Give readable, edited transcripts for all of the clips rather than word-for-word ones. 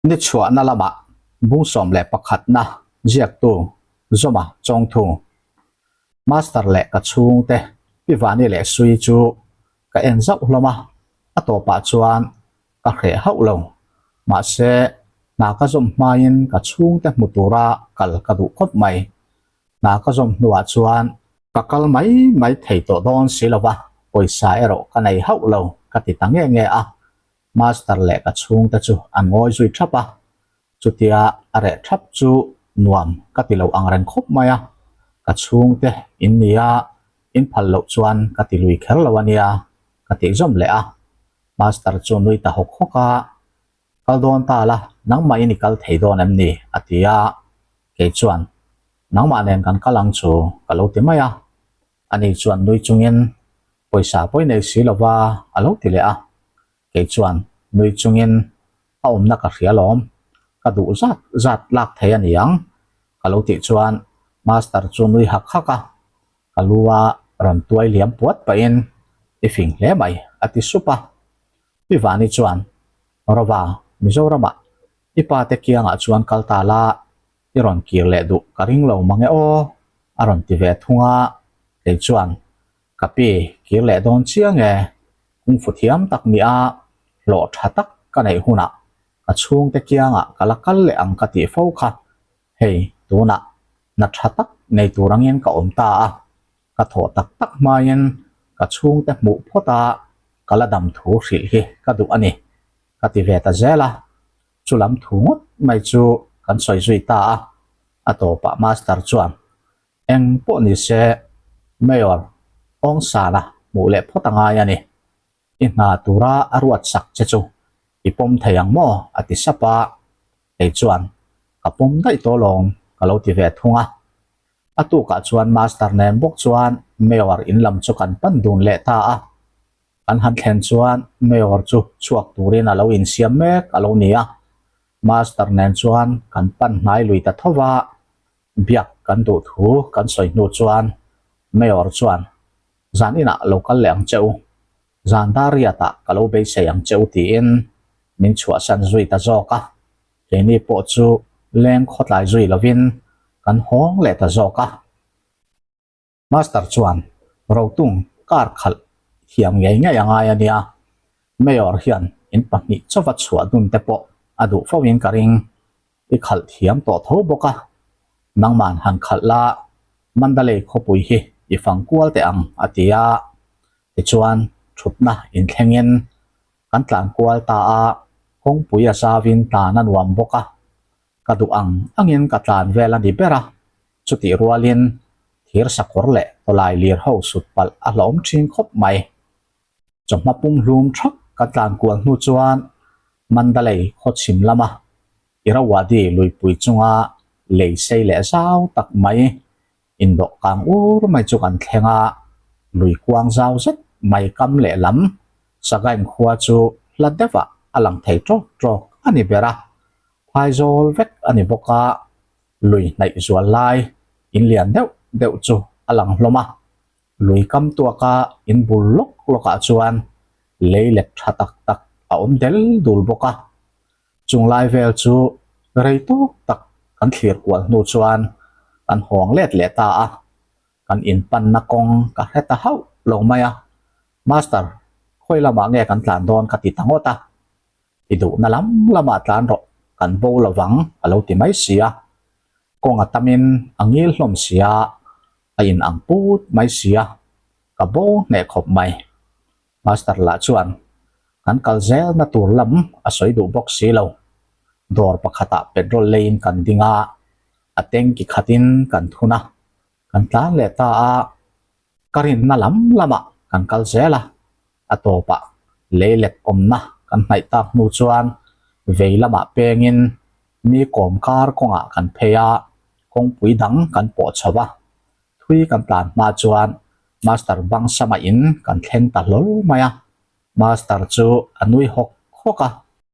Ni chhuahna lamah bung 11na ziaktu Zawma Chawngthu, Master leh ka chhungte Pi Vani leh Sui chu ka en zauh hlawm a, a tawpah chuan ka hreh hauh lo. Mahse, hna ka zawm hmain ka chhungte hmu tura kal ka duh khawp mai. Hna ka zawm hnuah chuan ka kal mai mai thei tawh dawn si lo va, pawisa erawh ka nei hauh lo ka ti ta nge nge a. Master leh ka chhungte chu an ngawi zui thap a, chutia a reh thap chu nuam ka ti lo ang reng khawp mai a, ka chhungte in nia in phal loh chuan ka ti lui kher lo a nia ka tih zawm leh a, Master chu nui ta hawk hawk a, Kal dawn ta la, nangmah in i kal thei dawn em ni? a ti a, kei chuan nangmah nen kan kal ang chu ka lo ti mai a, ani chuan nui chungin Pawisa pawi nei si lova a lo ti leh a, kei chuan nui chungin a awmna ka hria lawm, ka duh zat zat lak thei a ni ang ka lo tih chuan Master chu nui hak hak a, ka lu a rawn tuai liam puat pahin i fing hle mai a ti sup a. Pi Vani chuan Rova Mizoramah i pa te kiangah chuan kal ta la i rawn kir leh duh ka ring lo mange aw a rawn ti ve thung a, kei chuan Ka pi kir leh dawn chiang e, kungfu thiam tak nia hlawh tha tak ka neih hunah ka chhungte kiangah ka la kal leh ang ka tih fo kha, hei tunah hna tha tak nei tur angin ka awm ta a, ka thawh tak tak hmain ka chhungte hmuh phawt a ka la dam thu hrilh hi ka duh a ni ka ti ve ta zel a, chulam thu ngawt mai chu kan sawi zui ta a, a tawpah master chuan Eng pawh ni se, Mayor Aung San-a hmuh leh phawt a ngai a ni. I hna tura a ruat sak che chu i pawm thei ang maw? a ti sap a. Kei chuan, Ka pawm daih tawh lawm, ka lo ti ve thung a. A tukah chuan Master nen bawk chuan Mayor in lam chu kan pan dun leh ta a. Kan han thlen chuan Mayor chu chhuak turin a lo insiam mek a lo ni a. Master nen chuan kan pan hnai lui ta tho va. Biak kan duh thu kan sawi hnu chuan Mayor chuan, Zan inah lo kal leh ang che u, zan dar riatah ka lo beisei ang che u tiin min chhuahsan zui ta zawk a. Keini pawh chu leng khawtlai zui lovin kan hawng leh ta zawk a. Master chuan Rotung car khalh thiam ngei ngei a ngai a nia, Mayor hian in pahnih chauva chhuah dun te pawh a duh fo in ka ring, i khalh thiam tawh tho bawk a, nangman han khalh la Mandalay khawpui hi i fang kual teh ang a ti a, tichuan thutna inthlengin kan tlan kual ta a, kawngpui a zauin tlan a nuam bawk a. Ka duh ang angin ka tlan vel a ni ber a, chutih rualin thir sakawr leh tawlai lir ho sut palh a hlawm thin khawp mai. Chawhma pumhlum thak ka tlan kual hnu chuan Mandalay khawchhim lama Irrawaddy luipui chunga lei sei leh zau tak mai indawh kang ur mai chu kan thleng a, lui kuang zau zet mai kam leh lam Sagaing khua chu hla deuhah a lang thei tawk tawk a ni ber a. Phaizawl vek a ni bawk a, lui hnaih zual lai in lian deuh deuh chu a lang hlawm a. Lui kam tuaka in bul lawk lawkah chuan lei let tha tak tak a awm del dul bawk a. Chung lai vel chu rei tawk tak kan thlir kual hnu chuan kan hawng let leh ta a, kan inpanna kawng ka hre ta hauh lo mai a. Master, khawi lamah nge kan tlan dawn ka ti ta ngawt a. I duhna lam lamah tlan rawh, kan bo lo vang a lo ti mai si a. Kawng a tamin a ngil hlawm si a, a in ang put mai si a, ka bo hneh khawp mai. Master lah chuan kan kal zelna tur lam a sawi duh bawk si lo. Dawr pakhatah petrol leiin kan ding a, a tanki khatin kan thun a, kan tlan leh ta a, ka rinna lam lamah kan kal zel a. A tawpah lei let awmna kan hnaih tak hnu chuan vei lamah pengin mi kawm kar kawngah kan phei a, kawngpui dang kan pawh chho a. Thui kan tlan hma chuan Master bang sama in kan thleng ta hlawl mai a, Master chu a nui hawk hawk a.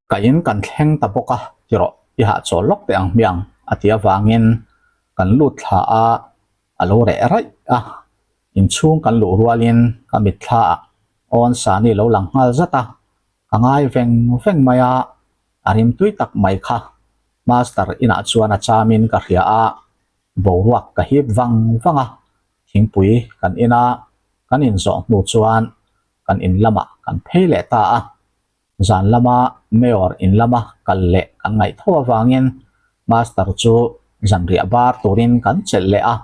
Ka in kan thleng ta bawk a, ti rawh, i hahchawl lawk teh ang hmiang a ti avangin. Kan lut thla a, a lo reh raih a. Inchhung kan luh rualin ka mitthla ah awn Sani lo lang nghal zat a, ka ngai veng veng mai a, a rimtui tak mai kha Master inah chuan a chamin ka hria a, boruak ka hip vang vang a, thingpui kan in a, kan inzawh hnu chuan kan in lamah kan phei leh ta a. Zan lama Mayor in lama kal leh kan ngaih tho avangin Master chu zanriah bar turin kan chelh leh a,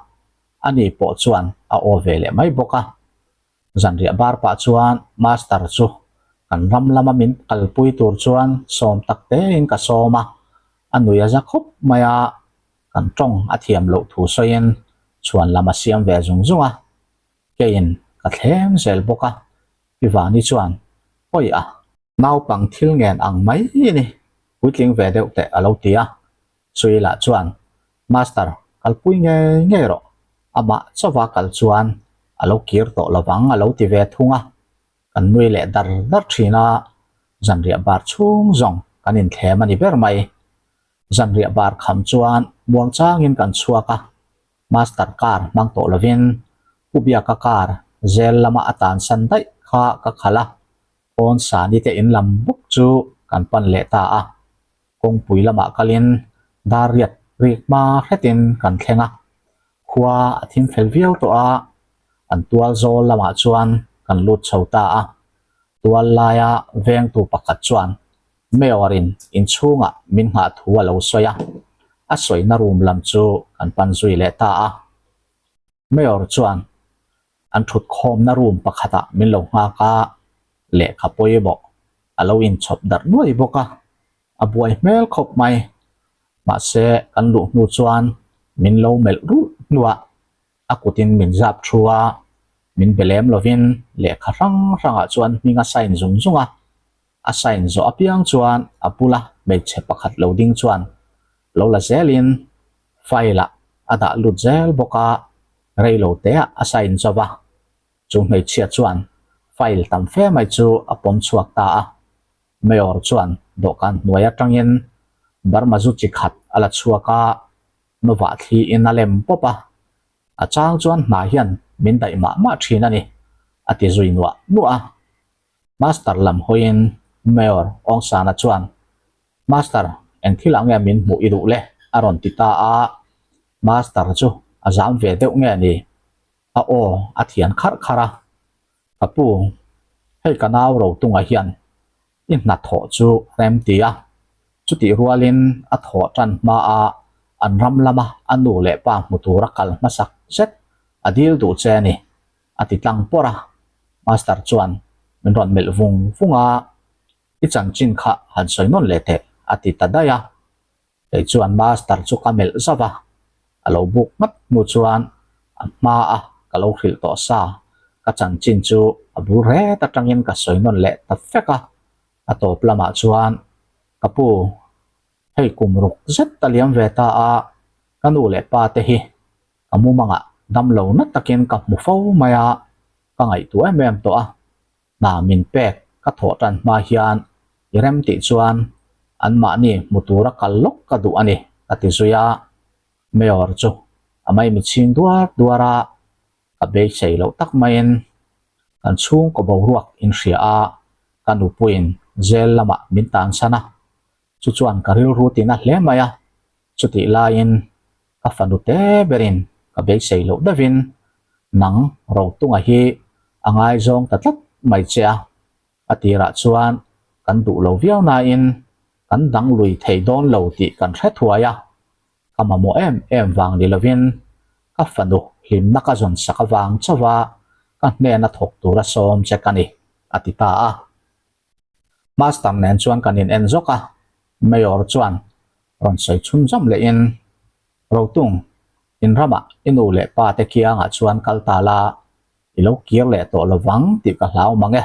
ani pawh chuan a aw ve leh mai bawk a. Zanriah bar pah chuan Master chu kan ram lama min kalpui tur chuan sawm tak tein ka sawm a, a nui a za khawp mai a, kan tawng a thiam loh thu sawiin chhuan lam a siam ve zung zung a. Keiin ka thleng zel bawk a, Pi Vani chuan, Awi a, naupang thil ngen ang mai i ni, puitling ve deuh teh a lo ti a. Suila chuan, Master, kalpui ngei ngei rawh, amah chauva kal chuan a lo kir tawh lovang a lo ti ve thung a. Kan nui leh dar dar thin a, zanriah bar chhung zawng kan inthlem a ni ber mai. Zanriah bar kham chuan muangchangin kan chhuak a, Master car hmang tawh lovin Pu Biaka car zel lama a tansan daih kha ka khalh a, pawn Sani te in lam bawk chu kan pan leh ta a. Kawngpui lamah kalin dar riat rik hma hretin kan thleng a, khua a thim fel viau tawh a, an tual zawl lamah chuan kan lut chho ta a. Tual laia vengtu pakhat chuan Mayor-in inchhungah min nghah thu a lo sawi a, a sawina room lam chu kan pan zui leh ta a. Mayor chuan an thut khawmna room pakhatah min lo nghak a, lehkha pawimawh a lo inchhawp darh nuai bawk a, a buai hmel khawp mai. Mahse, kan luh hnu chuan min lo melh rulh hnuah a kutin min zap thu a, min be lem lovin lehkha hrang hrangah chuan hming a sign zung zung a. A sign zawh apiang chuan a bula hmeichhe pakhat lo ding chuan lo la zelin file ah a dah lut zel bawk a, rei lo te ah a sign zo va. Chu hmeichhia chuan file tam fe mai chu a pawm chhuak ta a. Mayor chuan dawhkan hnuai atangin Burma zu chi khat a la chhuak a, Novah thli in a lem pawp a. A chang chuan hna hian min daih mah mah thin a ni, a ti zui nuah nuah a. Master lam hawiin Mayor Awngsana chuan, Master, eng thil ah nge min hmuh i duh le? a rawn ti ta a. Master chu a zam ve deuh nge ni? A aw a thian kharh kharh a. Ka pu, hei ka nau Rotunga hian i hnathawh chu rem ti a. Chutih rualin a thawh tan hmaa an ram lama a nu leh pa hmu tura kal hmasak zet a dil duh che a ni. A ti tlang pawrh a, Master chuan min rawn melh vung vung a, I chanchin kha han sawi nawn leh teh a ti ta daih a. Kei chuan Master chu ka melh zauh a, a lo buk nghat hnu chuan a hma a ka lo hrilh tawh sa, ka chanchin chu a bul ret atangin ka sawi nawn leh ta fek a, a tawp lamah chuan ka pu hei kum ruk zet a liam ve ta a, ka nu leh pa te hi Ka mumangah damlo na takin ka hmu fo mai a, ka ngaihtuah em em tawh a, hna min pek ka thawh tan hma hian i rem tih chuan anmahni hmu tura kal lawk ka duh a ni ka ti zui a, Mayor chu a maimi chhing duar duar a, ka beisei loh tak maiin kan chhungkaw boruak in hria a, ka nupuiin jail lamah min tansan a, chu chuan ka rilru tina hle mai a, chutih laiin Ka fanu te berin ka beisei loh deuhin nang Rotunga hi a ngaizawng ta tlat mai che a, a tirah chuan kan duh lo viau nain kan dang lui thei dawn lo tih kan hre thuai a, ka mamawh em em vang ni lovin ka fanu hlimna ka zawn sak avang chauha ka hnena thawk tura sawm che ka ni, a ti ta a. Master nen chuan kan in en zawk a, Mayor chuan rawn sawi chhun zawm lehin, Rotung, in ramah i nu leh pa te kiangah chuan kal ta la, i lo kir leh tawh lovang tih ka hlau mang e.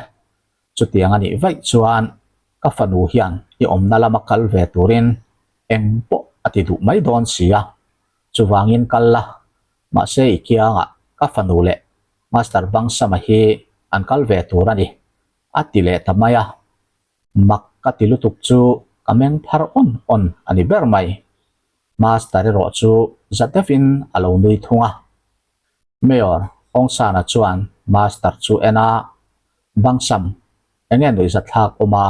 Chutiang a nih vaih chuan ka fanu hian i awmna lama kal ve turin eng pawh a ti duh mai dawn si a, chuvangin kal la, mahse i kiangah ka fanu leh Master Bangsama hi an kal ve tur a ni, a ti leh ta mai a. Mak ka ti lutuk chu ka meng phar awn awn a ni ber mai. Master erawh chu za deuhin a lo nui thung a. Mayor Aung-Sana chuan Master chu en a, Bangsam, enge nuihzathlak awm a?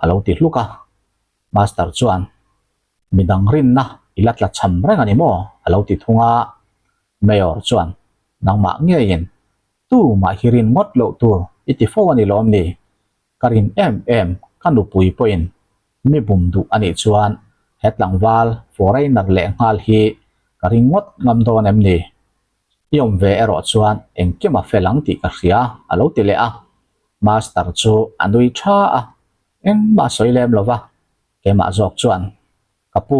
a lo ti hluk a. Master chuan, Midang rinna i la tla cham reng a ni maw? a lo ti thung a. Mayor chuan, Nangmah ngeiin tumah hi rin ngawt loh tur i ti fo a ni lawm ni? Ka rin em em, ka nupui pawhin mi bum duh a nih chuan he tlangval foreigner lehnghal hi ka ring ngawt ngam dawn em ni? I awm ve erawh chuan engkim a fel ang tih ka hria, a lo ti leh a. Master chu a nui tha a, engmah a sawi lem lo va, keimah zawk chuan, Ka pu,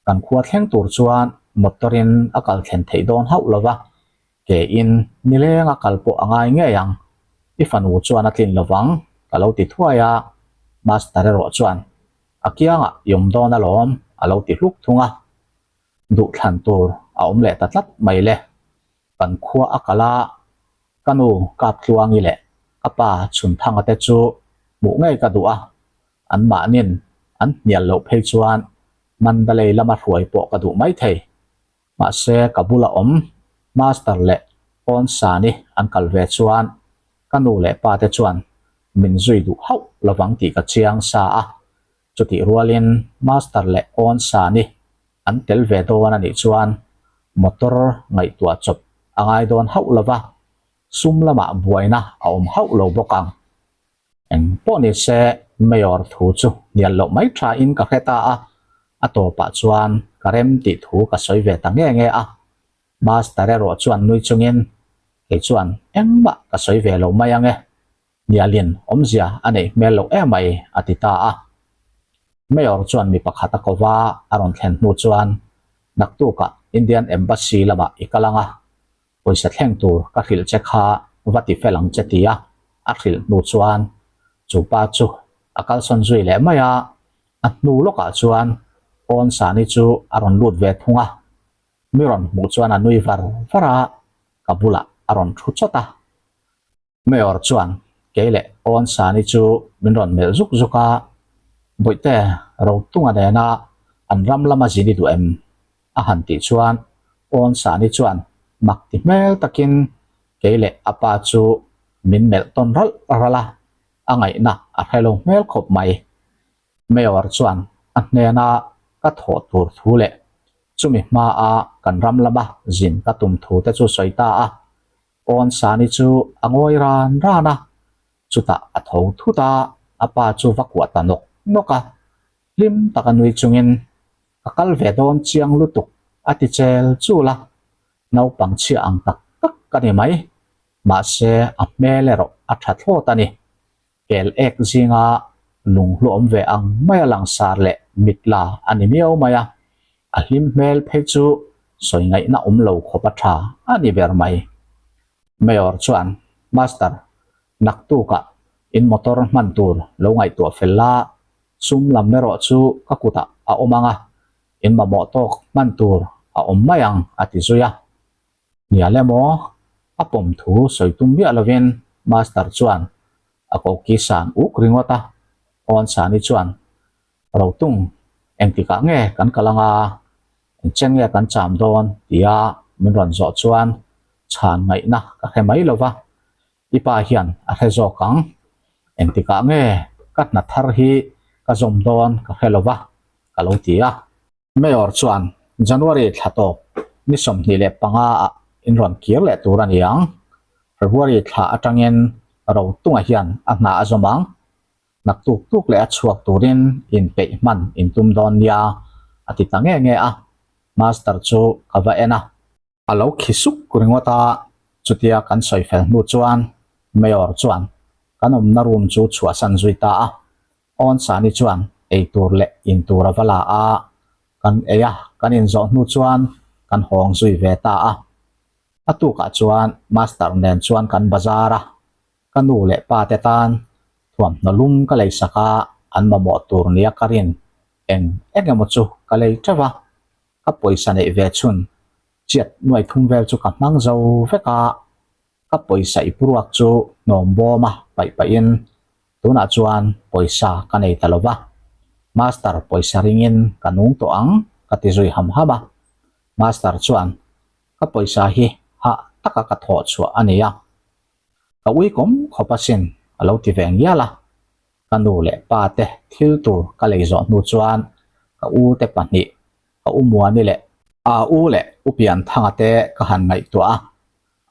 kan khua thleng tur chuan motor in a kal thlen theih dawn hauh lo va, ke in nileng a kal pawh a ngai ngei ang, i fanu chuan a tlin lo vang, ka lo ti thuai a, Master erawh chuan, A kiangah i awm dawn alawm, a lo ti hluk thung a. Duhthlan tur a awm leh ta tlat mai le. Kan khua a kal a, ka nu Kaptluangi leh ka pa Chhunthanga te chu hmuh ngei ka duh a, anmahnin an hnial loh phei chuan Mandalay lama hruai pawh ka duh maithei. Mahse ka bula awm Master leh Awn Sani an kal ve chuan ka nu leh pa te chuan min zui duh hauh lovang tih ka chiang sa a, Chutih rualin Master leh Awn Sani an tel ve dawn a nih chuan motor ngaihtuah chawp a ngai dawn hauh lo va, sum lamah buaina a awm hauh lo bawk ang. Eng pawh ni se Mayor thu chu hnial loh mai tha in ka hre ta a, a tawpah chuan ka rem tih thu ka sawi ve ta nge nge a. Master erawh chuan nui chungin, Kei chuan engmah ka sawi ve lo mai ang e, Hnialin awmzia a neih hmel loh em mai, a ti ta a. Mayor chuan mi pakhat a ko va, a rawn thlen hnu chuan, Naktukah Indian Embassy lamah i kal ang a, pawisa thleng tur ka hrilh che kha va ti fel ang che tia a hrilh hnu chuan chu pa chu a kalsawn zui leh mai a, a hnu lawkah chuan Awn Sani chu a rawn lut ve thung a, mi rawn hmuh chuan a nui var var a, ka bulah a rawn thu chawt a. Mayor chuan kei leh Awn Sani chu min rawn melh zuk zuk a, Bawihte, Rotunga nena an ram lama zin i duh em? a han tih chuan Awn Sani chuan mak ti hmel takin kei leh a pa chu min melh tawn ralh ralh a, a ngaihna a hre lo hmel khawp mai. Mayor chuan a hnena ka thawh tur thu leh chumi hmaa kan ram lama zin ka tum thu te chu sawi ta a, Awn Sani chu a ngawi ran ran a, chutah a tho thut a, a pa chu va kuah ta nawk nawk a, hlim taka nui chungin, Ka kal ve dawn chiang lutuk a ti chel chul a, naupang chhia ang tak tak ka ni mai, mahse a hmel erawh a tha thlawt a ni. Kel ek zinga lunghlawm ve ang maia langsar leh mitla a ni miau mai a, a hlim hmel phei chu sawi ngaihna awm lo khawp a tha a ni ber mai. Mayor chuan, Master, naktukah in motor hman tur lo ngaihtuah fel la, sum lam erawh chu ka kutah a awm ang a, in mamawh tawk hman tur a awm mai ang a ti zui a. Hnial emaw a pawm thu sawi tum miah lovin Master chuan a koki san uk ringawt a, Awn Sani chuan, Rotung, engtikah nge kan kal anga, engchen nge kan cham dawn? tia min rawn zawh chuan chhan ngaihna ka hre mai lova, I pa hian a hre zawk ang, engtikah nge ka hna thar hi ka zawm dawn ka hre lova, ka lo ti a. Mayor chuan January thla tawp ni 25 ah in rawn kir leh tur a ni ang. February thla atangin Rotunga hian a hna a zawm ang. Naktuk tuk leh a chhuak turin inpeih hman in tum dawn nia a ti ta nge nge a. Master chu ka va en a. A lo khi suk ringawt a, chutia kan sawi fel hnu chuan Mayor chuan kan awmna room chu chhuahsan zui ta a. Awn Sani chuan ei tur leh in tur a va la a, kan ei a, kan inzawh hnu chuan kan hawng zui ve ta a. A tukah chuan Master nen chuan kan bazar a, ka nu leh pa te tan thuamhnaw lum ka lei sak a, an mamawh tur nia ka rin eng eng emaw chu ka lei teuh a. Ka pawisa neih ve chhun chiat nuai thum vel chu ka hmang zo vek a, ka pawisa i puruak chu hnawm bawm a paih pahin tunah chuan pawisa ka nei ta lo va, Master pawisa ringin ka nung tawh ang. ka ti zui ham ham a. Master chuan, Ka pawisa hi hah taka ka thawh chhuah a nia. Ka ui kawm khawp asin a lo ti ve ngial a. Ka nu leh pa te thil tur ka lei zawh hnu chuan ka u te pahnih, ka u Muani leh a u leh u Pianthanga te ka han ngaihtuah a.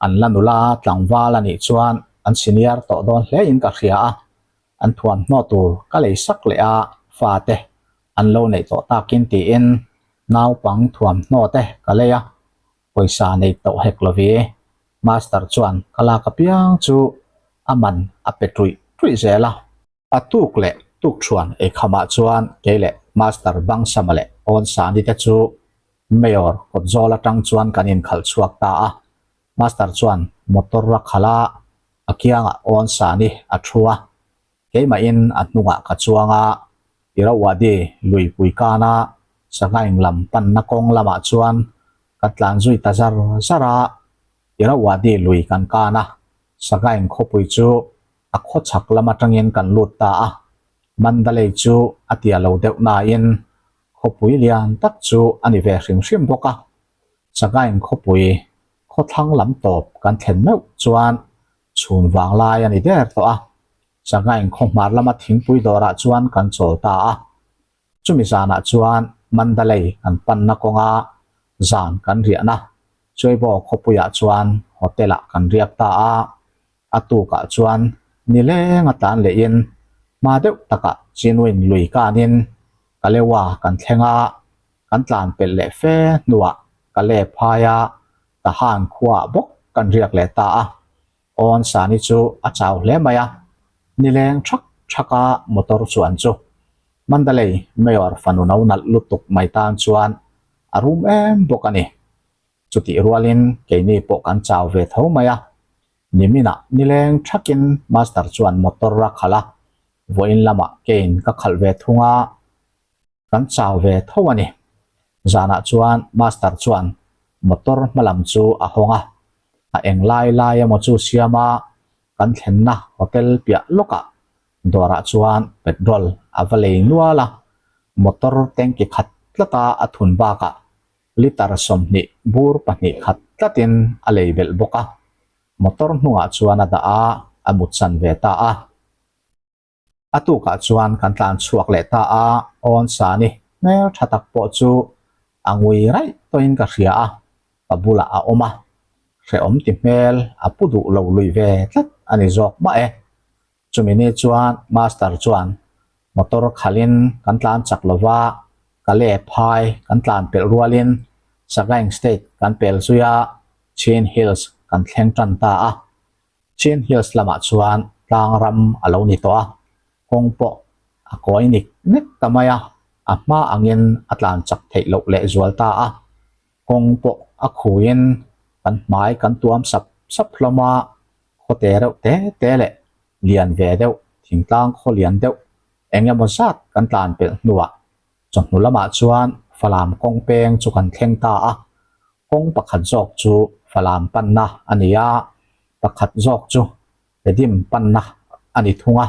An la nula tlangval a nih chuan an senior tawh dawn hle in ka hria a. An thuamhnaw tur ka lei sak leh a, fate an lo neih tawh takin tiin naupang thuamhnaw te ka lei a, pawisa nei tawh hek lovi. Master chuan ka lak apiang chu a man a pe ṭuih ṭuih zel a. A tuk leh tukṭhuan eikhamah chuan kei leh Master Bangsama leh Awnsani te chu Mayor kawtzawl aṭang chuan kan inkhalh chhuak ta a. Master chuan motor a khalh a, a kiangah Awnsani a thu a. Keimahin a hnungah ka chuang a, Irrawaddy luipui kana Sagaing lam panna kawng lamah chuan ka tlan zui ta zar zar a. Irrawaddy lui kan kan a, Sagaing khawpui chu a khawchhak lam atangin kan lut ta a. Mandalay chu a tia lo deuh nain khawpui lian tak chu a ni ve hrim hrim bawk a. Sagaing khawpui khawthlang lam tawp kan thlen meuh chuan chhun vang lai a ni der tawh a, Sagaing khaw hmar lama thingpui dawrah chuan kan chawl ta a. Chumi zanah chuan Mandalay kan panna kawnga zan kan riahna Chuaibaw khawpuiah chuan hotel-ah kan riak ta a. A tukah chuan nileng a tlan lehin hma deuh takah Chinwin lui kanin Kalewa kan thleng a, kan tlan pelh leh fe hnuah Kale phaia Tahan khuaah bawk kan riak leh ta a. Awn Sani chu a chau hle mai a, nileng thak thak a motor chuan chu Mandalay Mayor fanu no nalh lutuk mai tan chuan a rum em bawk a ni. Chutih rualin keini pawh kan chau ve tho mai a, niminah nileng thakin Master chuan motor a khalh a, vawiin lamah kein ka khalh ve thung a, kan chau ve tho a ni. Zanah chuan Master chuan motor hma lam chu a hawng a, a eng lai lai emaw chu siam a, kan thlenna hotel piah lawkah dawrah chuan petrol a va lei nual a, motor tanki khat tlata a thun bakah litre 20 bur pahnih khat tlatin a lei belh bawk a, motor hnungah chuan a dah a, a mutsan ve ta a. A tukah chuan kan tlan chhuak leh ta a, awn Sani hmel tha tak pawh chu a ngui raih tawhin ka hria a, ka bulah a awm a, hrehawm ti hmel a pu duh lo lui ve tlat a ni zawk mah e. Chumi ni chuan Master chuan motor khalhin kan tlan chak lo va, Kale phai kan tlan pelh rualin Sagaing State kan pel zui a, Chin Hills kan thleng tan ta a. Chin Hills lamah chuan tlang ram a lo ni tawh a, kawng pawh a kawi nik nek ta mai a, a hma angin a tlan chak theih loh leh zual ta a, kawng pawh a khuin kan hmai kan tuam sap sap hlawm a, khawte reuh te te leh lian ve deuh, thingtlang khaw lian deuh eng emaw zat kan tlan pelh hnuah chawhnu lamah chuan Falam kawng peng chu kan thleng ta a, Kawng pakhat zawk chu Falam panna a ni a, pakhat zawk chu Tedim panna a ni thung a.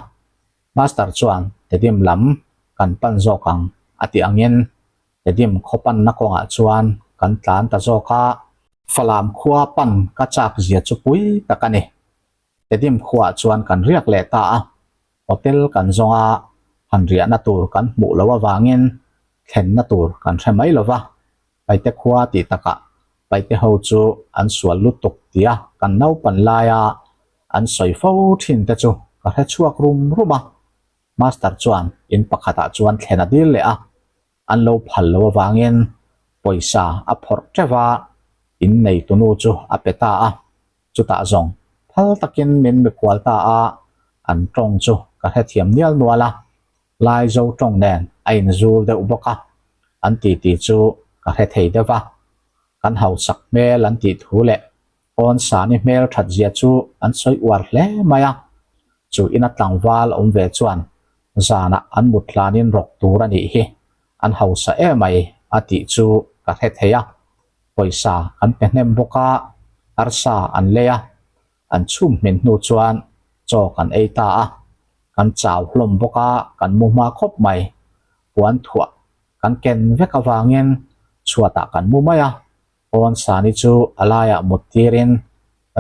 Master chuan Tedim lam kan pan zawk ang a tih angin Tedim khaw panna kawngah chuan kan tlan ta zawk a. Falam khua pan ka chak zia chu pui tak a ni. Tedim khuaah chuan kan riak leh ta a, hotel kan zawng a, han riahna tur kan hmuh loh avangin thlenna tur kan hre mai lo va. Paite khua tih takah Paite ho chu an sual lutuk tia kan naupan laia an sawi fo thin te chu ka hre chhuak rum rum a. Master chuan in pakhatah chuan thlen a dil leh a, an lo phal lo avangin pawisa a phawrh teuh a, in neitunu chu a pe ta a. Chutah zawng phal takin min mikhual ta a, an tawng chu ka hrethiam nial nual a, Laizo tawng nen a inzul deuh bawk a, an titi chu ka hre thei deuh va. Kan hausak hmel an tih thu leh Awnsani hmel that zia chu an sawi uar hle mai a. Chu ina tlangval awm ve chuan zanah an mut hlanin rawk tur a nih hi, an hausa emai a tih chu ka hre thei a. Pawisa an pe hnem bawk a, arsa an lei a, An chhum hmin hnu chuan chaw kan ei ta a, kan chau hlawm bawk a, kan mu hma khawp mai. Puan thuah kan ken vek avangin Chhuatah kan mu mai a, Pawn Sani chu a laiah mut tirin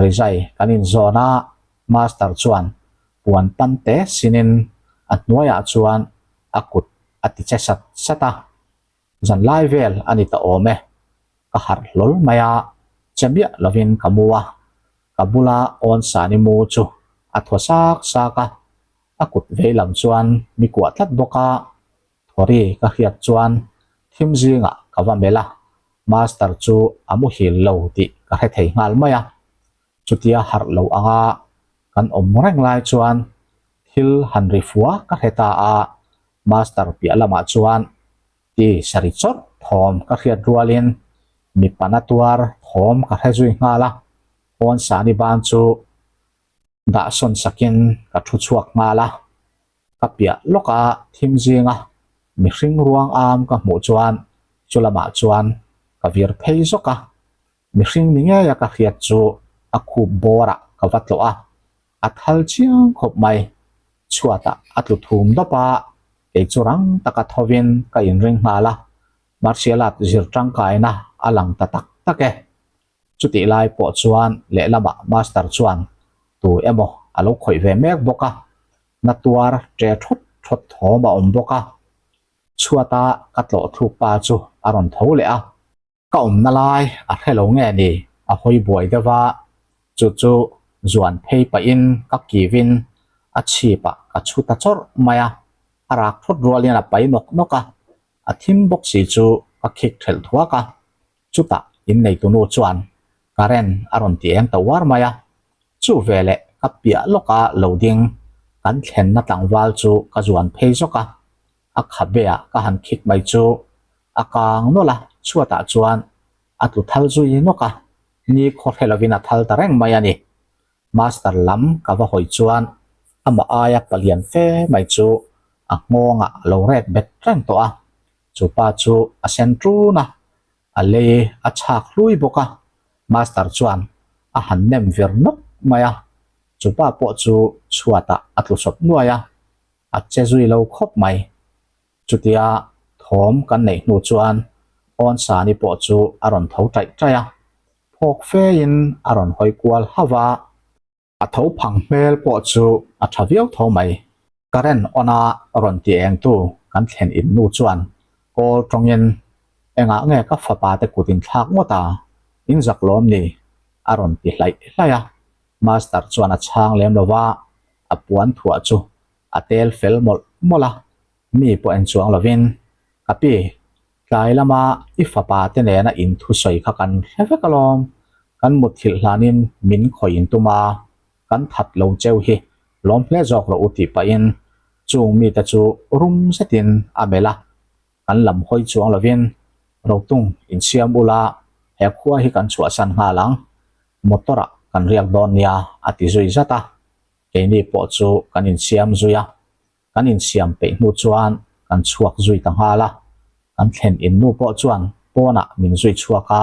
rizai kan inzawn a, Master chuan puan pan te sinin a hnuaiah chuan a kut a ti che sat sat a. Zan lai vel a ni ta awm e, ka harh hlawl mai a, che miah lovin ka mu a, ka bula awn Sani mu chu a thaw sak sak a, a kut veilam chuan mi kuah tlat bawk a, Thawri ka hriat chuan thim zingah ka va melh a, Master chu a muhil lo tih ka hre thei nghal mai a. Chutia harh lo anga kan awm reng lai chuan thil han ri fua ka hre ta a, Master piah lamah chuan ti sari chawrh thawm ka hriat rualin mipa na tuar thawm ka hre zui nghal a, pawn sani ban chu dah sawn sakin ka thu chhuak nghal a. Ka piah lawka thim zinga mihring ruang am ka hmuh chuan chu lamah chuan ka vir phei zawk a, mihring ni ngeia ka hriat chu a khup bawrah ka va tlawh a, a thal chiang khawp mai. Chhuatah a tlu thum dawp a, kei chu rang taka thovin ka inring nghal a, martial art zir tangkaina a lang ta tak tak e. Chutih lai pawh chuan lehlamah Master chuan tu emaw a lo khawih ve mek bawk a, na tuar ṭe thawt thawt thawm a awm bawk a. Chhuata ka tlawh thluk pa chu a rawn tho leh a. Ka awmna lai a hre lo nge ni a hawi buai deuh a, chu chu zuan phei pahin ka kivin a chhipah ka chhu ta chawrh mai a, a rak thawt rualin a pai nawk nawk a, a thim bawk si chu ka khik ṭhelh thuak a. Chutah inneitunu chuan current a rawn ti eng ta uar mai a, chu veleh ka piah lawka lo ding kan thlenna tlangval chu ka zuan phei zawk a, a khabeah ka han khik mai chu a kang nawlh a, chhuatah chuan a tlu thal zui nawk a, ni khaw hre lovin a thal ta reng mai a ni. Master lam ka va hawi chuan amah aia palian fe mai chu a nghawngah a lo rek bet reng tawh a, Chu pa chu a sen ṭun a, a lei a chhak hlui bawk a, Master chuan a han nem vir nawk mai a, chu pa pawh chu chhuatah a tlu sawp nuai a, a che zui lo khawp mai. Chutia thawm kan neih hnu chuan Awnsani pawh chu a rawn tho ṭaih ṭaih a, phawk fein a rawn hawi kual hauh a. A tho phang hmel pawh chu a tha viau tho mai. Current on a rawn ti eng tu kan thlen in nu chuan call tawngin engah nge ka fapa te kut in thlak ngawt a, in zak lawm ni? a rawn ti hlaih hlaih a. Master chuan a chhang lem lo va, a puan thuah chu a tel fel mawlh mawlh a, mi pawh en chuang lovin, Ka pi, Tlai lama i fapa te nena in thusawi kha kan hre vek alawm, kan mutthilh hlanin min khawih in tum a, kan that lo cheu hi lawm hle zawk rawh u tih pahin chung mite chu rum zetin a melh a, kan lam hawi chuang lovin Rotung insiam ula he khua hi kan chhuahsan nghal ang, motor ah kan riak dawn nia a ti zui zat a, keini pawh chu kan insiam zui a. Kan insiam peih hnu chuan kan chhuak zui ta nghal a, kan thlen in nu pawh chuan pawnah min zui chhuak a,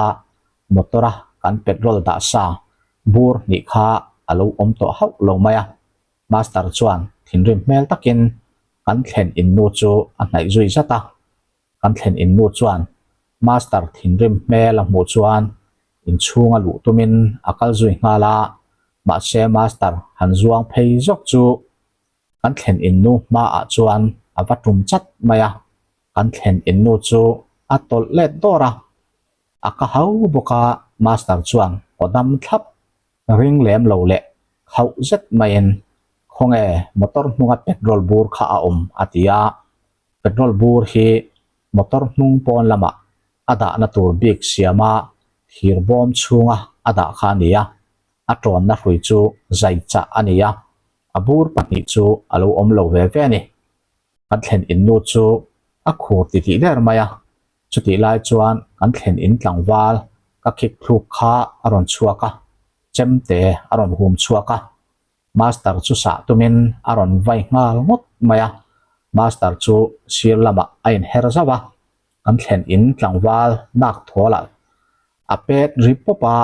motor a kan petrol dah sa bur hnih kha a lo awm tawh hauh lo mai a, Master chuan thinrim hmel takin kan thlen in nu chu a hnaih zui zat a, kan thlen in nu chuan Master thinrim hmel a hmuh chuan inchhunga luh tumin a kal zui nghal a, mahse Master han zuang phei zawk chu Kan thlen in nu hmaah chuan a va tum chat mai a, kan thlen in nu chu a tawlh let dawr a, a ka hau bawk a, Master chuan aw dam thlap, ring lem lo leh khauh zet maiin khawnge motor hnunga petrol bur kha a awm a ti a, petrol bur hi motor hnung pawn lamah a dahna tur bik siama thir bawm chhunga a dah kha a ni a, a tawnna hrui chu zai chah a ni a, a bur pahnih chu a lo awm lo ve ve a ni. Kan thlen in nu chu a khur titih der mai a, chutih lai chuan kan thlen in tlangval ka khik thluk kha a rawn chhuak a, chemte a rawn hum chhuak a, Master chu sah tumin a rawn vai nghal ngawt mai a, Master chu sir lamah a inher zauh a, kan thlen in tlangval nak thualah a pet ri pawp a,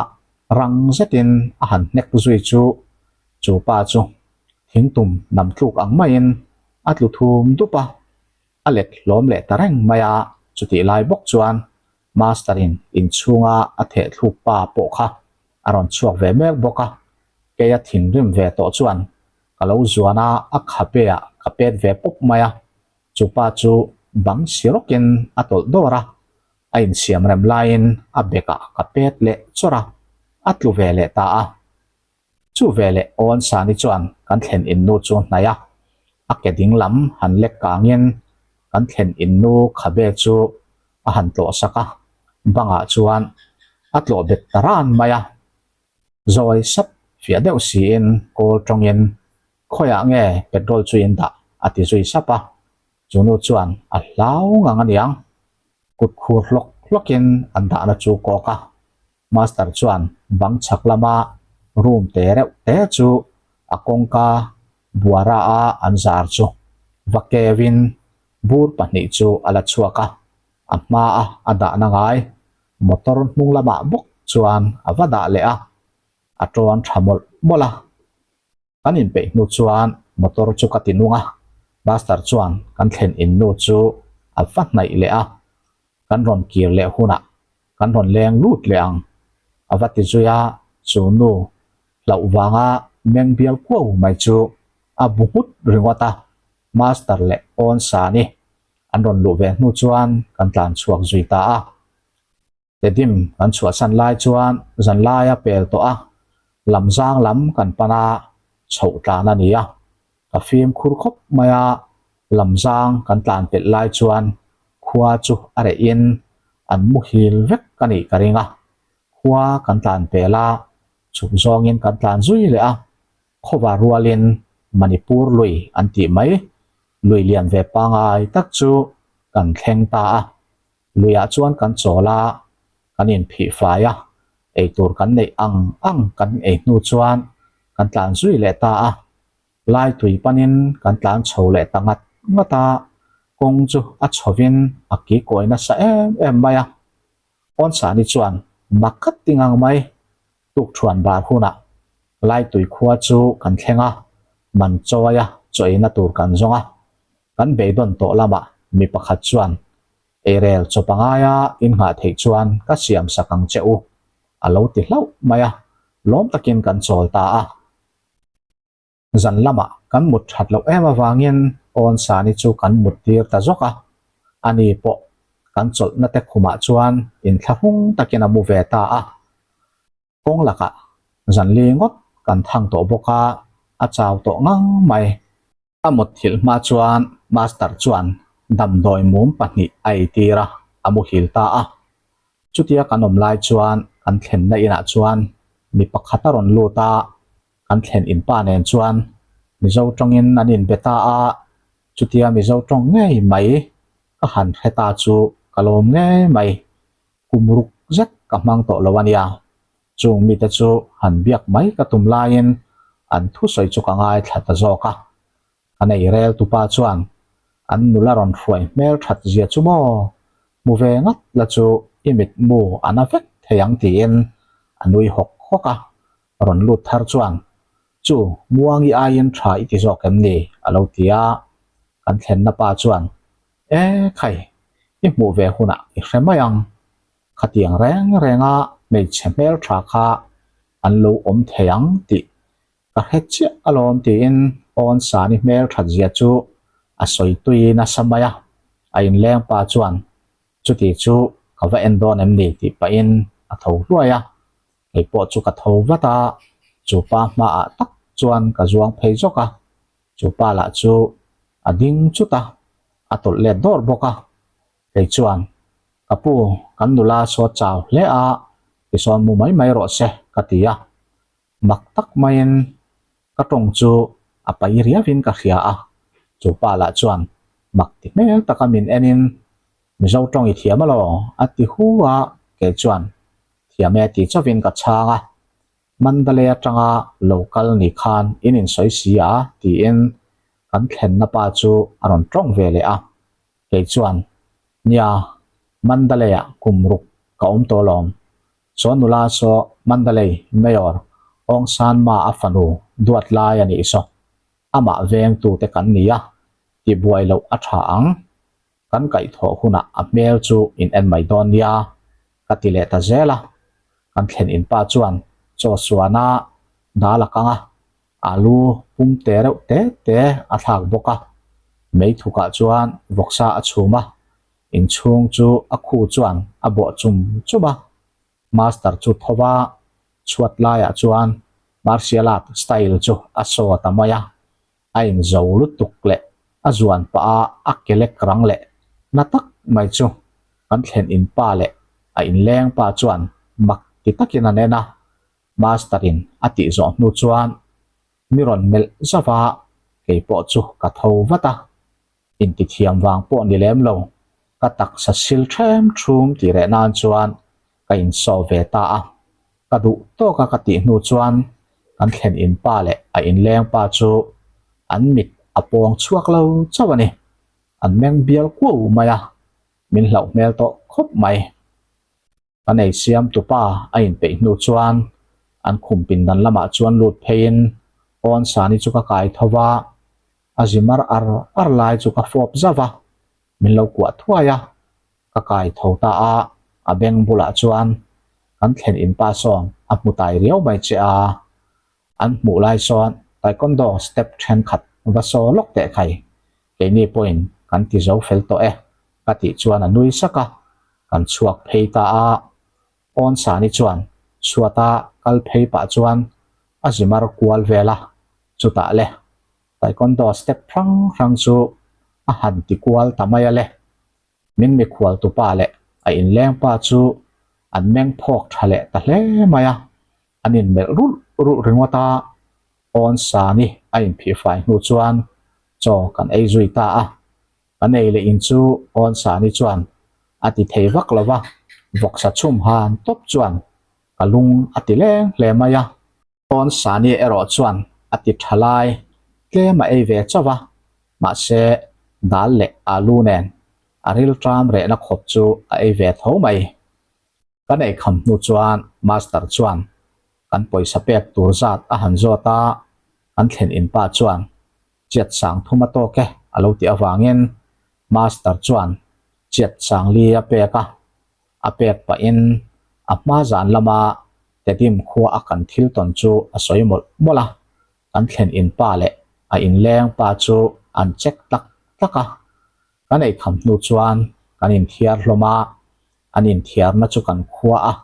rang zetin a han hnek zui chu chu pa chu thingtum nam tluk ang maiin a tlu thum dup a, a let hlawm leh ta reng mai a, chutih lai bawk chuan. Master in inchhunga a thehthluk pa pawh kha a rawn chhuak ve mek bawk a, kei a thinrim ve tawh chuan ka lo zuan a, a khabe ah ka pet ve pawp mai a, chu pa chu bang si rawkin a tawlh dawr a, a insiam rem laiin a bek ah ka pet leh chawrh a, a tlu ve leh ta a. Chu veleh Awn Sani chuan kan thlen in nu chu hnaih a, a ke ding lam han lek kangin kan thlen in nu khabe chu a han tlawh sak a, bangah chuan a tlawh bet ta ran mai a. Zawi sap fiah deuh siin kawl tawngin, Khawiah nge petrol chu in dah? a ti zui sap a, chu nu chuan a hlau ngang aniang, kut khur hlawk hlawkin an dahna chu kawk a. Master chuan bang chhak lama room te reuh te chu a kawngka buara a an zar chu va keu in bur pahnih chu a la chhuak a, a hma a a dahna ngai motor hnung lamah bawk chuan a va dah leh a, a tawn tha mawlh mawlh a. Kan inpeih hnu chuan motor chu ka ti nung a, Master chuan kan thlen in nu chu a va hnaih leh a, kan rawn kir leh hunah kan rawn leng lut leh ang a va ti zui a, chu nu hlauh vanga meng bial kuau mai chu a bu nghut ringawt a, Master leh Awn Sani an rawn luh ve hnu chuan kan tlan chhuak zui ta a. Tedim kan chhuahsan lai chuan zanlai a pel tawh a, lamzang lam kan pan a, chhoh tlan a ni a. Ka fimkhur khawp mai a, lamzang kan tlan pelh lai chuan khua chu a reh in an muhil vek a nih ka ring a. Khua kan tlan pel a, chhuk zawngin kan tlan zui leh a, khawva rualin Manipur lui an tih mai, lui lian ve pangai tak chu kan thleng ta a. Luiah chuan kan chawl a, kan inphih fai a, eitur kan neih ang ang kan ei hnu chuan kan tlan zui leh ta a. Lai tui panin kan tlan chho leh ta ngat ngat a, kawng chu a chhovin a kikawi nasa em em mai a. Awnsani chuan mak khat ting ang mai, tukṭhuan bar hunah Lai tui khua chu kan thleng a, man chawia chaw eina tur kan zawng a. Kan beidawn tawh lamah mi pakhat chuan, Eirel chaw pangaia in nghah theih chuan ka siam sak ang che u, a lo ti hlauh mai a, lawm takin kan chawl ta a. Zan lamah kan mut that loh em avangin Awnsani chu kan mut tir ta zawk a, ani pawh kan chawlhna te khumah chuan inthlahrung takin a mu ve ta a. Kawng lakah zan li ngawt kan thang tawh bawk a, a chau tawh ngang mai. A mut thilh hma chuan Master chuan damdawi mum pahnih a eitir a, a muhil ta a. Chutia kan awm lai chuan kan thlenna inah chuan mi pakhat a rawn lut a, kan thlen inpa nen chuan Mizo tawngin an inbe ta a, chutia Mizo tawng ngei mai ka han hre ta chu ka lawm ngei mai. Kum ruk zet ka hmang tawh lo a nia. Chung mite chu han biak mai ka tum laiin an thusawi chu ka ngaithla ta zawk a. Ka nei rel tupa chuan an nula rawn hruai hmel that zia chu maw? Hmu ve ngat la chu i mitmu a na vek thei ang tiin a nui hawk hawk a. Rawn lut thar chuan, Chu, Muangi aiin tha i ti zawk em ni? a lo ti a. Kan thlenna pa chuan, E khai, i hmuh ve hunah i hre mai ang. Khatiang reng renga hmeichhe hmeltha kha an lo awm thei ang tih ka hre chiah alawm tiin Awnsani hmelthat zia chu a sawi tui nasa mai a. A inleng pa chuan chuti chu ka va en dawn em ni tih pahin a tho hluai a. Kei pawh chu ka tho vat a, chu pa hmaah tak chuan ka zuang phei zawk a. Chu pa lah chu a ding chut a, a tawlh let dawr bawk a. Kei chuan, Ka pu, kan nula saw chau hle a, tisawn mu mai mai rawh se, ka ti a. Mak tak maiin ka tawng chu a pai riauin ka hria a. Chu pa lah chuan mak ti hmel taka min enin, Mizo tawng i thiam alaw? a ti hu a, kei chuan, Thiam e ti chauhin ka chhang a. Mandalay atanga lo kal ni khan in insawi si a tiin kan thlenna pa chu a rawn tawng ve leh a. Kei chuan, Nia, Mandalay-ah kum ruk ka awm tawh alawm. Saw nula saw Mandalay Mayor Aung San Ma a fanu duat lai a nih saw. Amah vengtute kan ni a, tibuai loh a tha ang. Kan kaihthawh hunah a hmel chu in en mai dawn nia. ka ti leh ta zel a. Kan thlen in pa chuan chaw suan a dal a kang a, alu pum te reuh te te a thlak bawk a. Mei thukah chuan vawksa a chhum a, inchhung chu a khu chuan a bawh chum chum a. Master chu tho va, chhuat laiah chuan martial art style chu a saw ta mai a. A inzo lutuk leh a zuan pah a a ke lek rang leh na tak mai chu kan thlen in pa leh a inleng pa chuan mak ti takin an en a. Master in a tih zawh hnu chuan mi rawn melh zauh a, kei pawh chu ka tho vat a. Intithiam vang pawh ni lem lo, ka taksa sil ṭhem ṭhum tih reh nan chuan ka insawh ve ta a. Ka duh tawk a ka tih hnu chuan kan thlen in pa leh a inleng pa chu an mit a pawng chhuak lo chauh a ni. An meng bial kuau mai a, min hlauh hmel tawh khawp mai. Kan ei siam tupa a inpeih hnu chuan an khum pindan lamah chuan lut pheiin Awn Sani chu ka kai tho va, a zi mar ar ar lai chu ka fawp zauh a, min lo kuah thuai a, ka kai tho ta a, a beng bulah chuan kan thlen in pa sawn a hmu tai riau mai che a, an hmuh lai sawn taekwondo step thenkhat va saw lawk teh khai Keini pawhin kan ti zo fel tawh e, ka tih chuan a nui sak a, kan chhuak phei ta a. Awn Sani chuan chhuata kal phei pah chuan a zi mar kual vel a, chutah le taekwondo step hrang hrang chu a han ti kual ta mai a le. Min mikhual tupa leh a inleng pa chu an meng phawk tha leh ta hle mai a, an inmelh rulh rulh ringawt a, Awn Sani a inphih fai hnu chuan chaw kan ei zui ta a, kan ei leh in chu Awn Sani chuan a ti thei vak lo va, vawksa chhum han tawp chuan ka lung a ti leng hle mai a. Awn Sani erawh chuan a ti tha lai tlem a ei ve chauh a, mahse dal leh alu nen a rilṭam rehna khawp chu a ei ve tho mai. Kan eikham hnu chuan Master chuan kan pawisa pek tur zat a han zawt a, kan thlen in pa chuan chiat sang thum a tawk e a lo tih avangin Master chuan chiat sang li a pek a, a pek pahin a hma zan lama Tedim khua a kan thil tawn chu a sawi mawlh mawlh a, kan thlen in pa leh a inleng pa chu an check tlak tlak a, kan eikham hnu chuan kan inthiar hlawm a, an inthiarna chu kan khua a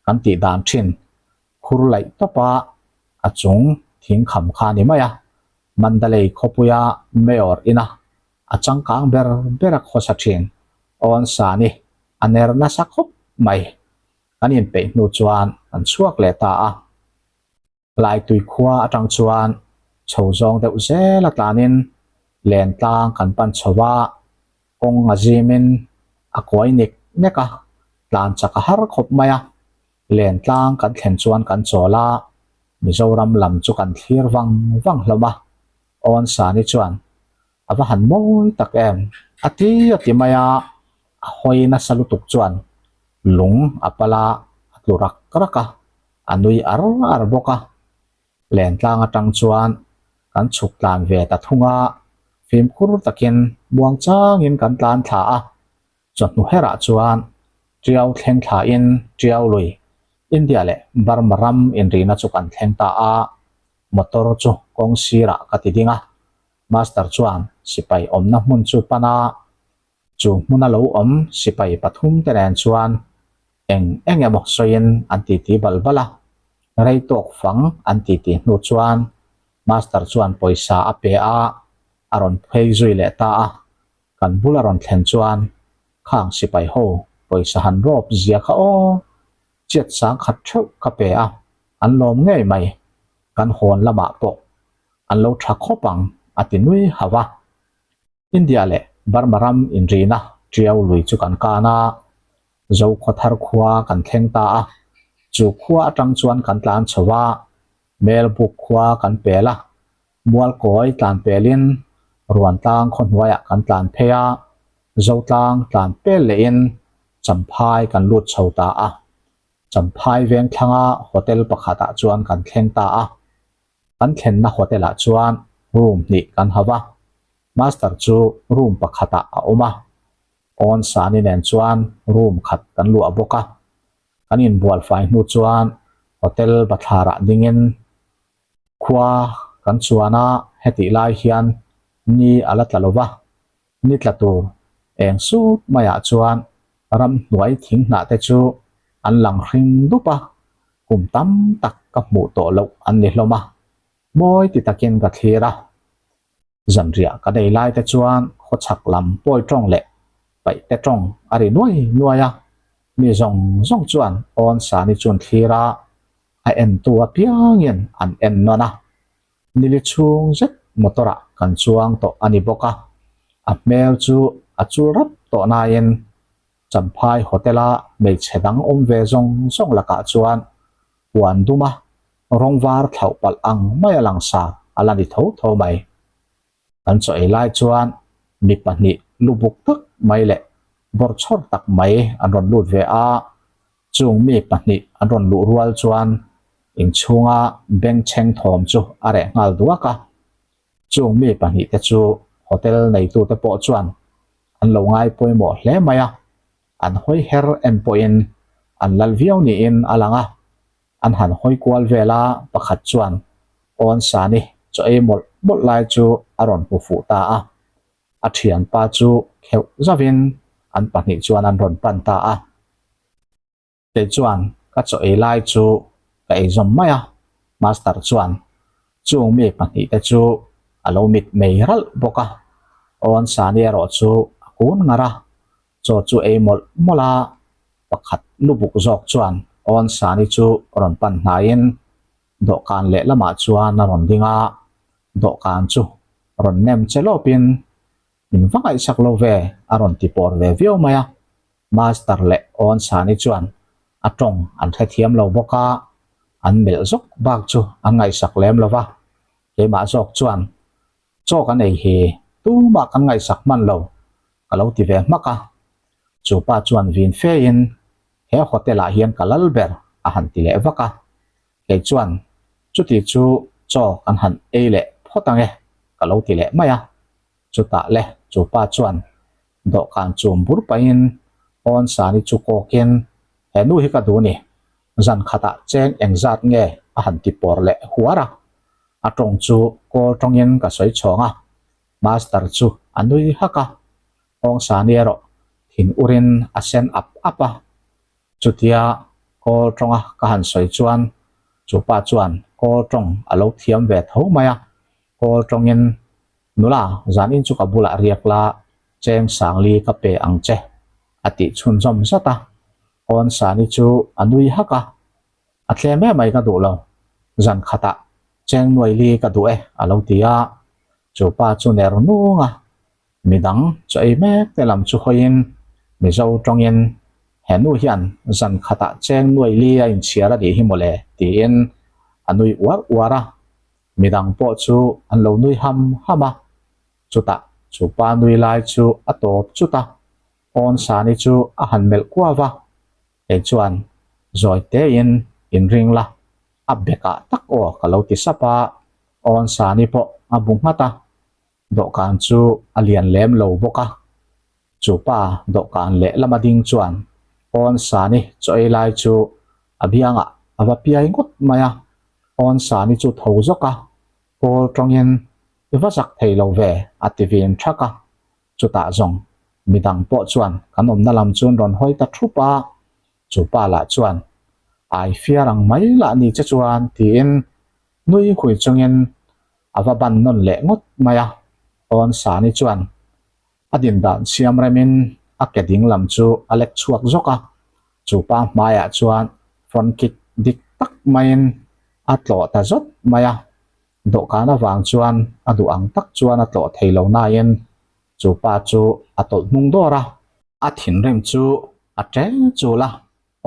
kan tih dan thin khur laih tawp a, a chung thing kham kha a ni mai a, Mandalay khawpuia Mayor ina a changkang ber ber a khawsa thin Awn Sani a ner nasa khawp mai. Kan inpeih hnu chuan kan chhuak leh ta a. Laitui khua atang chuan chho zawng deuh zel a tlanin len tlang kan pan chho a, kawng a zimin a kuai nek nek a, tlan chak a har khawp mai a. Len tlang kan thlen chuan kan chawl a, Mizoram lam chu kan thlir vang vang hlawm a, Awn Sani chuan a va han mawi tak em a ti a ti mai a, a hawi nasa lutuk chuan lung a pal a, a tlu rak rak a. a nui ar ar bawk a, lentlang atang chuan kan chhuk tlan ve ta thung a, fimkhur takin muang changin kan tlan thla a, chawhnu herah chuan Tiau thleng thlain Tiau lui, India leh Burma ram inrihna chu kan thleng ta a, motor chu kawng sirah ka ti ding a, Master chuan sipai awmna hmun chu pan a, Chu hmuna lo awm sipai pathum te nen chuan eng eng emaw sawiin an titi bal bal a, rei tawk fang an titi hnu chuan Master chuan pawisa a pe a, a rawn phei zui leh ta a, kan bula rawn thlen chuan khang sipai ho pawisa han rawp zia kha aw, chiat sang khat theuh ka pe a, an lawm ngei mai, kan hawn lamah pawh an lo tha khawp ang a ti nui hauh a. India leh Burma ram inrihna Tiau lui chu kan kan a, Zokhawthar khua kan thleng ta a, chu khua atang chuan kan tlan chho a, Melbuk khua kan pel a, Mualkawi tlan pelin Ruantlang khaw hnuaiah kan tlan phei a, Zotlang tlan pel lehin Champhai kan lut chho ta a, Champhai vengthlanga hotel pakhatah chuan kan thleng ta a. Kan thlenna hotel ah chuan room hnih kan hauh a, Master chu room pakhat ah a awm a, Awn Sani nen chuan room khat kan luah bawk a. Kan inbual fai hnu chuan hotel bathlarah dingin khua kan chuan a, hetih lai hian ni a la tla lo va, ni tla tur eng sut maiah chuan ramhnuai thing hnah te chu an lang hring dup a, kum tam tak ka hmuh tawh loh an ni hlawm a, mawi ti takin ka thlir a. Zanriah ka nei lai te chuan khawchhak lam pawi tawng leh paih te tawng a ri nuai nuai a, mi zawng zawng chuan awn sani chuan thlir a, a entu apiangin an en nawn a. Nili chhung zet motor ah kan chuang tawh a ni bawk a, a hmel chu a chul rap tawh nain Champhai Hotel a hmeichhe dang awm ve zawng zawng lakah chuan huan dum a rawng var thlauh palh ang mai a langsar a la ni tho tho mai. Kan chaw ei lai chuan mi pahnih lu buk tak mai leh bawrchhawr tak mai an rawn lut ve a, chung mi pahnih an rawn luh rual chuan inchhunga bengchheng thawm chu a reh nghal duak a. Chung mi pahnih te chu hotel neitute pawh chuan an lo ngai pawimawh hle mai a, an hawi her en pawhin an lal viau niin a lang a, an han hawi kual vel a, pakhat chuan awn sani chaw ei mawlh mawlh lai chu a rawn hmu fuh ta a, a thianpa chu kheuh zauhin an pahnih chuan an rawn pan ta a. Kei chuan ka chaw ei lai chu ka ei zawm mai a, Master chuan chung mi pahnih te chu a lo mit mei ralh bawk a, Awn Sani erawh chu a kun ngar a, chaw chu ei mawlh mawlh a, pakhat lubuk zawk chuan Awn Sani chu rawn pan hnaiin dawhkan lehlamah chuan a rawn ding a, dawhkan chu rawn nem che lawpin min va ngaihsak lo ve a rawn ti pawr ve viau mai a. Master leh Awn Sani chuan a tawng an hrethiam lo bawk a, an melh zawk bak chu an ngaihsak lem lo va, keimah zawk chuan chaw kan ei hi tumah kan ngaihsak hman lo ka lo ti ve hmak a. Chu pa chuan vin fein he hotel ah hian ka lal ber a han ti leh vak a, kei chuan chuti chu chaw kan han ei leh phawt ang e ka lo ti leh mai a. Chutah le chu pa chuan dawhkan chum bur pahin Awn Sani chu kawkin, He nu hi ka duh ni, zan khatah cheng engzat nge a han ti pawr leh huar a. A tawng chu kawl tawngin ka sawi chhawng a, Master chu a nui hak a, Awn Sani erawh thin urin a sen ap ap a. Chutia kawl tawnga ka han sawi chuan chu pa chuan kawl tawng a lo thiam ve tho mai a, kawl tawngin Nula, zanin chu ka bulah riak la, cheng sangli ka pe ang che, a tih chhunzawm zat a. Awn Sani chu a nui hak a, A tlem em mai ka duh lo, zan khatah cheng nuaili ka duh e, a lo ti a. Chu pa chu ner nung a, midang chu ei mek te lam chu hawiin Mizo tawngin, He nu hian zan khatah cheng nuaili a inchhiar a nih hi mawle, tiin a nui uar uar a. Midang pawh chu an lo nui ham ham a, chutah chu pa nui lai chu a tawp chut a, Awn Sani chu a han melh kuau va, kei chuan zawi tein inring la, a bekah tak aw ka lo ti sap a, Awn Sani pawh a bu nghat a, dawhkan chu a lian lem lo bawk a, chu pa dawhkan lehlama ding chuan Awn Sani chaw ei lai chu a biangah a va piai ngawt mai a, Awn Sani chu tho zawk a, Kawl tawngin i va zak thei lo ve a ti vin thak a, chutah zawng midang pawh chuan kan awmna lam chu an rawn hawi ta thup a, chu pa lah chuan ai fiar ang mai lah ni che chuan tiin nui hui chungin a va ban nawn leh ngawt mai a, Awn Sani chuan a din dan siam remin a ke ding lam chu a lek chhuak zawk a, chu pa hmaiah chuan front kick dik tak maiin a tlawh ta zawt mai a, dawhkan avang chuan a duh ang tak chuan a tlawh thei lo nain chu pa chu a tawlh hnung dawr a. A thinrim chu a ṭeng chul a,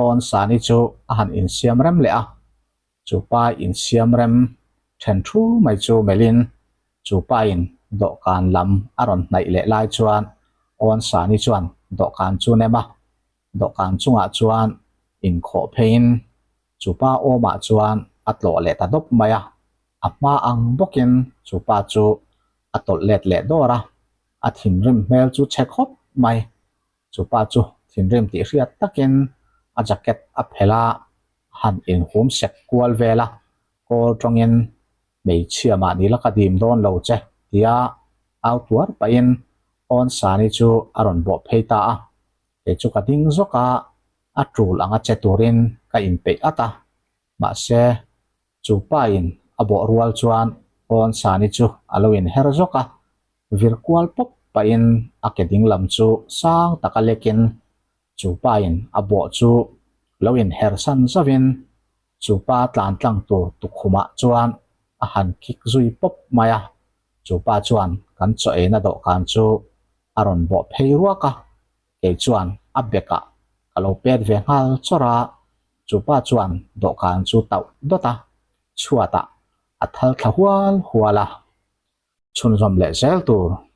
Awn Sani chu a han insiam rem leh a, Chu pa insiam rem then thu mai chu melhin chu pain dawhkan lam a rawn hnaih leh lai chuan Awn Sani chuan dawhkan chu nem a, dawhkan chungah chuan inkhawh pheiin chu pa awmah chuan a tlawh leh ta dawp mai a, a hma ang bawkin chu pa chu a tawlh let leh dawr a, a thinrim hmel chu chhe khawp mai. Chu pa chu thinrim tih hriat takin a jacket a phelh a, a han inhum sek kual vel a, kawl tawngin hmeichhia mahni la ka dim dawn lo che tia au tuar pahin Awn Sani chu a rawn bawh phei ta a, kei chu ka ding zawk a, a tul anga che turin ka inpeih at a, mahse chu pain a bawh rual chuan Awn Sani chu a lo inher zawk a, vir kual pawp pahin a ke ding lam chu sang taka lekin chu pain a bawh chu lo inher san zauhin Chu pa tlan tlang tur tukhumah chuan a han kik zui pawp mai a, chu pa chuan kan chaw eina dawhkan chu a rawn bawh phei ruak a, kei chuan a bekah ka lo pet ve nghal chawrh a, chu pa chuan dawhkan chu tauh dawt a, chhuatah a thal thla hual hual a, chhunzawm leh zel tur.